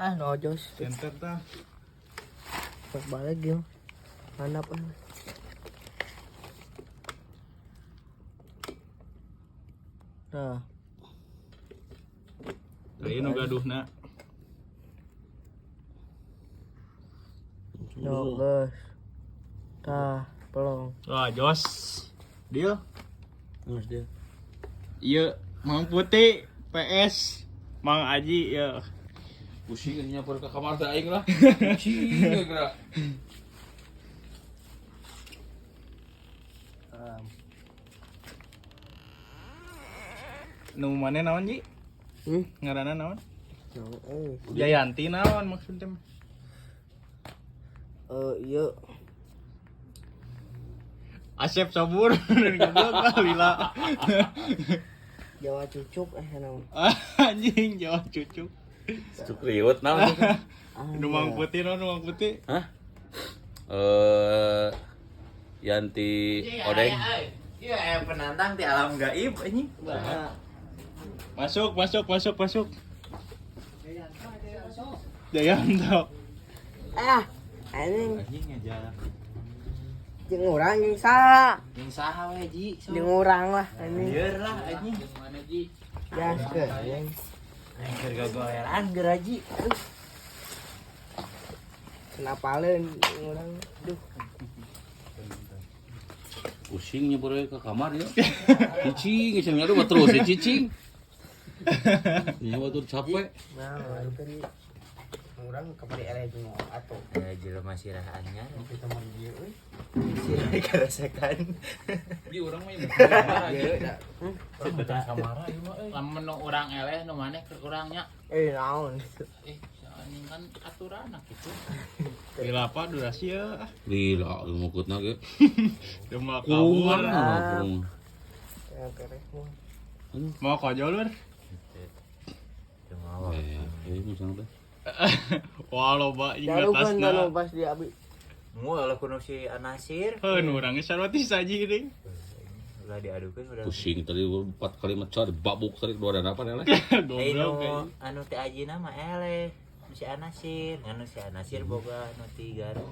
Ah, no jos. Center tah. Pas balik yo. Hanap ah. Nah, Ieu nu gaduhna. no geus. Tah, pelong. Wah, jos. Deal. Geus dia. Iya, Mang Putih PS Mang Aji ya. Pusing nyamper ke kamar teh aing lah. Pusing geura. Nu mana naon Ji? Hmm? Ngaranna naon? No, eh. Jayanti naon maksudnya? Eh, iya. Asep sabur goblok lah lila. Jawa cucuk eh naon. Anjing Jawa cucuk. Cuk riwet naon itu? Ah, Nu Mang Putih naon nu Mang Putih? Hah? Yanti Odeng. Iya, penantang di alam gaib anjing. Masuk, masuk, masuk, masuk. Jayanto. Ah, anjing Anjing aja. jeung urang jeung saha? Jeung saha we Ji? Jeung urang lah anjing. Lieur lah anjing. Mana Ji? Gaskeun anjing. Keur gagoleran geura Ji. Aduh. Kenapaleun jeung urang. Duh. Pusing nyamper ke kamar ya. Cicing, geus ngadu mah terus ya cicing. Nya batur capek. Nah, tadi urang kepada eleh jeung atuh. Eh, jelema sirah anyar. Kita mah di dieu euy. Sirah karesekan. Di urang mah Ieu da. kamara ieu mah euy. Lamun nu urang eleh nu maneh keur urangnya. Eh, naon? Eh, anjing kan aturan gitu. Lila apa durasi ya? Lila mukutna ge. Udah mau kabur. Kurang. Ya kereh mah. Mau kojol lur? Eh, misalnya teh. Wah loba jeung Jalukeun atasna. nu pas di abi. Moal lah kudu si Anasir. Heuh, nu urang ge sarua ti saji deui. Ulah diadukeun urang. Pusing tadi 4 kali mecah dibabuk tadi dua dan apa eleh. Eh Goblok nu kayaknya. anu teh ajina mah eleh. Nu si Anasir, anu si Anasir boga nu ti Garut.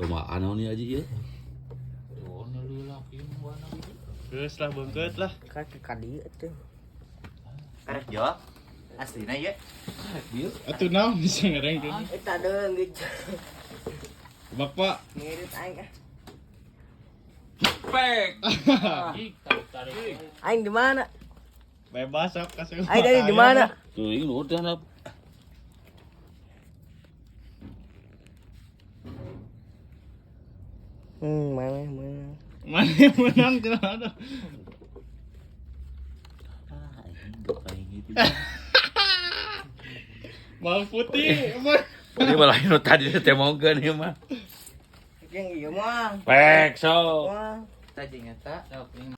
Domaan naon ieu Aji ieu? Oh, nu lila kieu mah wana gitu. Geus lah beungkeut lah. Kan ke ka dieu teh. Karek jawab. Aslina ya. Ieu Atuh naon bisa ngerengkeun. Eta deung gitu. Bapak. Ngirit aing ah. pek. Ih, tarik-tarik. Aing di mana? Bebas sok kasih. Aing tadi di mana? Tuh, ini udah nap. Mana mana. Mana yang menang cenah aduh. Ah, anjing paling gitu. Mang Putih. Mang. Ini malah nu tadi teh mongkeun ieu mah. Jeung ieu mah. Pek so. Mah. Tadi nyata Sok, ini